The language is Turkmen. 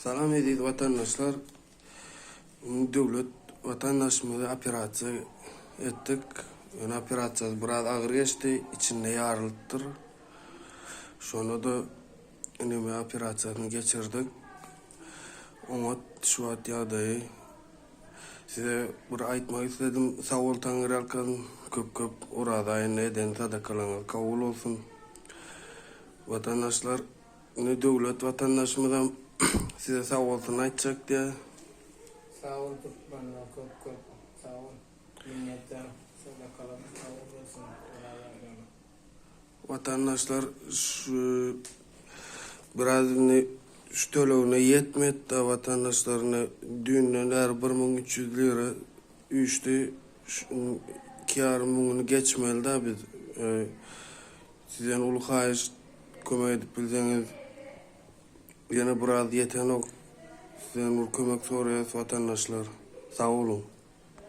Salam eziz watandaşlar. Döwlet watandaşymyzy operasiýa etdik. Ýöne operasiýasy biraz agyr geçdi. Içinde ýarylypdyr. Şonda-da neme operasiýasyny geçirdik. Oňat şu wagt ýagdaýy. Size bir aýtmak isledim. Sag bol Taňryýalkasyn. Köp köp Oraza aýynda eden sadakalaryňyz kabul bolsun. Watandaşlar Indi Döwlet watandaşymyzam size sag bolsun aýtjak diýýär. Sag bol Türkmenler köp köp sag bol minnetdar sadakalaryňyz kabul bolsun Oraza aýlary. Watandaşlar şu biraz indi şu tölegine ýetmedi-da watandaşlar indi düýnden bäri 1300 lira üýşdi şu 2,5 müňüni geçmeli-da biz. Sizden uly haýyşt kömek edip bilseňiz ýene biraz ýetenok sizden bir kömek soraýas watandaşlar sag boluň.